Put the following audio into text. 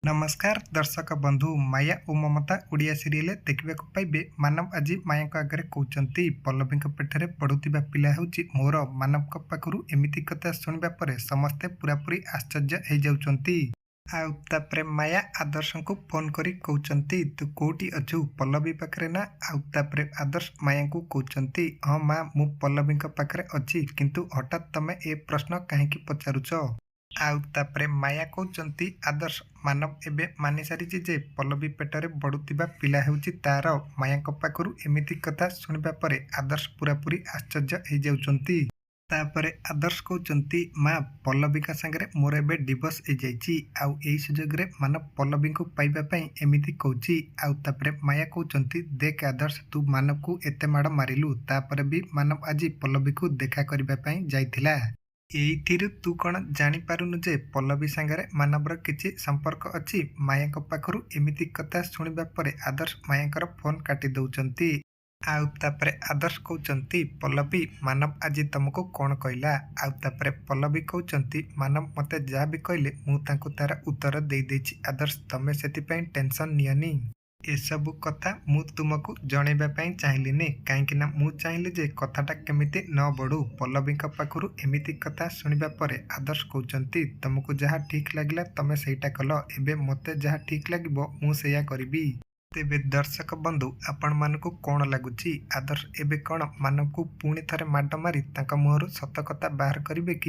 ନମସ୍କାର ଦର୍ଶକ ବନ୍ଧୁ, ମାୟା ଓ ମମତା ଓଡ଼ିଆ ସିରିଏଲ ଦେଖିବାକୁ ପାଇବେ। ମାନବ ଆଜି ମାୟାଙ୍କ ଆଗରେ କହୁଛନ୍ତି, ପଲ୍ଲବୀଙ୍କ ପେଟରେ ବଢ଼ୁଥିବା ପିଲା ହେଉଛି ମୋର। ମାନବଙ୍କ ପାଖରୁ ଏମିତି କଥା ଶୁଣିବା ପରେ ସମସ୍ତେ ପୂରାପୂରି ଆଶ୍ଚର୍ଯ୍ୟ ହେଇଯାଉଛନ୍ତି। ଆଉ ତାପରେ ମାୟା ଆଦର୍ଶଙ୍କୁ ଫୋନ୍ କରି କହୁଛନ୍ତି, ତୁ କୋଉଠି ଅଛୁ, ପଲ୍ଲବୀ ପାଖରେ ନା? ଆଉ ତାପରେ ଆଦର୍ଶ ମାୟାଙ୍କୁ କହୁଛନ୍ତି, ହଁ ମା, ମୁଁ ପଲ୍ଲବୀଙ୍କ ପାଖରେ ଅଛି, କିନ୍ତୁ ହଠାତ୍ ତମେ ଏ ପ୍ରଶ୍ନ କାହିଁକି ପଚାରୁଛ? ଆଉ ତାପରେ ମାୟା କହୁଛନ୍ତି, ଆଦର୍ଶ, ମାନବ ଏବେ ମାନିସାରିଛି ଯେ ପଲ୍ଲବୀ ପେଟରେ ବଢ଼ୁଥିବା ପିଲା ହେଉଛି ତାର। ମାୟାଙ୍କ ପାଖରୁ ଏମିତି କଥା ଶୁଣିବା ପରେ ଆଦର୍ଶ ପୂରାପୂରି ଆଶ୍ଚର୍ଯ୍ୟ ହେଇଯାଉଛନ୍ତି। ତାପରେ ଆଦର୍ଶ କହୁଛନ୍ତି, ମା, ପଲ୍ଲବୀଙ୍କ ସାଙ୍ଗରେ ମୋର ଏବେ ଡିଭୋର୍ସ ହେଇଯାଇଛି, ଆଉ ଏଇ ସୁଯୋଗରେ ମାନବ ପଲ୍ଲବୀଙ୍କୁ ପାଇବା ପାଇଁ ଏମିତି କହୁଛି। ଆଉ ତାପରେ ମାୟା କହୁଛନ୍ତି, ଦେଖ ଆଦର୍ଶ, ତୁ ମାନବକୁ ଏତେ ମାଡ଼ ମାରିଲୁ, ତାପରେ ବି ମାନବ ଆଜି ପଲ୍ଲବୀକୁ ଦେଖା କରିବା ପାଇଁ ଯାଇଥିଲା। ଏଇଥିରୁ ତୁ କ'ଣ ଜାଣିପାରୁନୁ ଯେ ପଲ୍ଲବୀ ସାଙ୍ଗରେ ମାନବର କିଛି ସମ୍ପର୍କ ଅଛି? ମାୟାଙ୍କ ପାଖରୁ ଏମିତି କଥା ଶୁଣିବା ପରେ ଆଦର୍ଶ ମାୟାଙ୍କର ଫୋନ୍ କାଟି ଦେଉଛନ୍ତି। ଆଉ ତାପରେ ଆଦର୍ଶ କହୁଛନ୍ତି, ପଲ୍ଲବୀ, ମାନବ ଆଜି ତମକୁ କ'ଣ କହିଲା? ଆଉ ତାପରେ ପଲ୍ଲବୀ କହୁଛନ୍ତି, ମାନବ ମୋତେ ଯାହା ବି କହିଲେ ମୁଁ ତାଙ୍କୁ ତାର ଉତ୍ତର ଦେଇଦେଇଛି ଆଦର୍ଶ, ତମେ ସେଥିପାଇଁ ଟେନସନ୍ ନିଅନି। ଏସବୁ କଥା ମୁଁ ତୁମକୁ ଜଣେଇବା ପାଇଁ ଚାହିଁଲିନି, କାହିଁକିନା ମୁଁ ଚାହିଁଲି ଯେ କଥାଟା କେମିତି ନ ବଢ଼ୁ। ପଲ୍ଲବୀଙ୍କ ପାଖରୁ ଏମିତି କଥା ଶୁଣିବା ପରେ ଆଦର୍ଶ କହୁଛନ୍ତି, ତମକୁ ଯାହା ଠିକ୍ ଲାଗିଲା ତମେ ସେଇଟା କଲ, ଏବେ ମୋତେ ଯାହା ଠିକ୍ ଲାଗିବ ମୁଁ ସେଇଆ କରିବି। ତେବେ ଦର୍ଶକ ବନ୍ଧୁ, ଆପଣମାନଙ୍କୁ କ'ଣ ଲାଗୁଛି, ଆଦର୍ଶ ଏବେ କ'ଣ ମାନବକୁ ପୁଣି ଥରେ ମାଡ଼ ମାରି ତାଙ୍କ ମୁହଁରୁ ସତ କଥା ବାହାର କରିବେ କି?